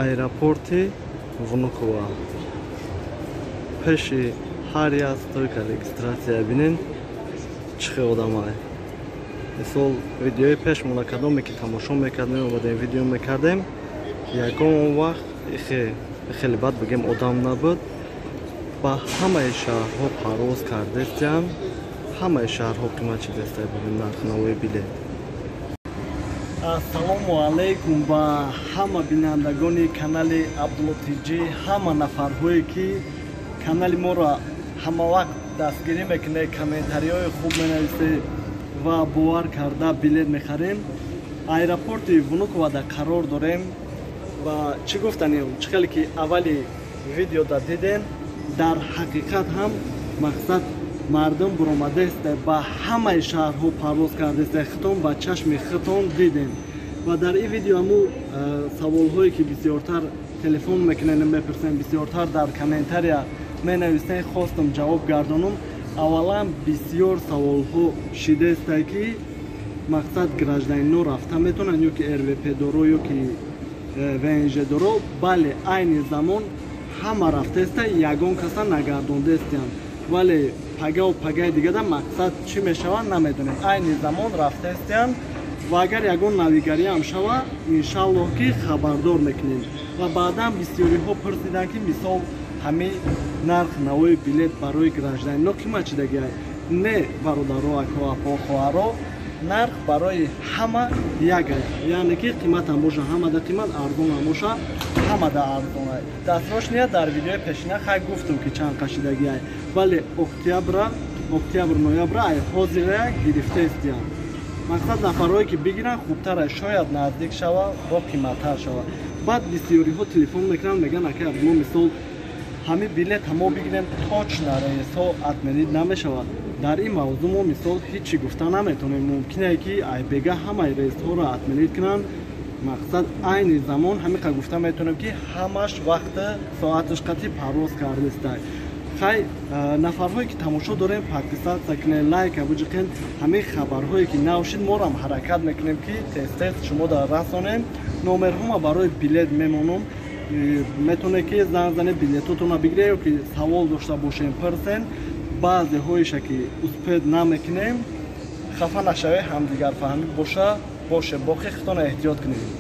Аэропорти Внуково пеши ҳар як стойка регистрация бинен, чӣ хел одамай. Мисол, видеои пешмона кадоме ки тамошо мекард, меомадем, видео мекардем, ягон вақт хеле бад бигем, одам набуд. Ба ҳамаи шаҳрҳо парвоз кардестиям, ҳамаи шаҳрҳо қимат шидеста. Бибин нархнавои билет. Ассалому алайкум ба ҳама бинандагони канали Абдулло Тиҷӣ, ҳама нафарҳое ки канали моро ҳамавақт дастгирӣ мекунед, комментариҳои хуб менависед ва бовар карда билет мехарем. Аэропорти Внуковада қарор дорем ва чӣ гуфтанем, чӣ хеле ки аввали видеода дидем, дар ҳақиқат ҳам мақсад мардум буромадааст, ба ҳамаи шаҳрҳо парвоз кардааст, хитон ба чашми хитон дидем. Ва дар ин видео ҳаму саволҳое ки бисёртар телефон мекунем, мепурсем, бисёртар дар комментария менависем, хостам ҷавоб гардонам. Аввалан, бисёр саволҳо шидаестай, ки мақсад гражданино рафта метавонанд ё ки РВП доро ё ки ВНЖ доро. Бале, айни замон ҳама рафтаеста, ягон каса нагардондаестиям, вале пагаву пагаи дигада мақсад чӣ мешавад, намедонем. Айни замон рафтаестиям ва агар ягон навигариам шава, иншаллоҳ ки хабардор мекунем. Ва баъдан бисёриҳо пурсиданд, ки мисол ҳамин нарх навои билет барои гражданино қимат шидагиай. Не, бародаро, ако, апо, хоҳаро, нарх барои ҳама як, яъне ки қиматам боша, ҳамада қимат, арзонам боша, ҳамада арзонай. Дастрочния дар видеои пешина хай гуфтум, ки чанд қашидагиай, вале октябра, октябр, ноябра ай ҳозира гирифтаистиям. Мақсад, нафарҳое ки бигиранд, хубтара, шояд наздик шава, бо қиматтар шава. Баъд бисёриҳо телефон мекунанд, мегӯянд: «Акай Абдулло, мисол, ҳамин билет ҳамо бигирем, точно рейсҳо отменить намешавад?» Дар ин мавзӯъ мо мисол ҳеҷ чӣ гуфта наметавонем. Мумкине ки айбега ҳамаи рейсҳоро отменить кунанд. Мақсад, айни замон ҳамиқа гуфта метавонем, ки ҳамаш вақти соаташ қатъи парвоз кардистай. Хай, нафарҳое ки тамошо дорем, подписаться кунед, лайка буҷиқен. Ҳамин хабарҳое ки нав шид, морам ҳаракат мекунем, ки тез тез шумо дар расонем. Номерҳома барои билет мемонам, метавонед ки занг занед, билетотонро бигиред ё ки савол дошта бошем, пурсен. Баъзеҳоеша ки успеть намекунем, хафа нашавед, ҳамдигарфаҳмӣ боша боше. Боқӣ худтона эҳтиёт кунед.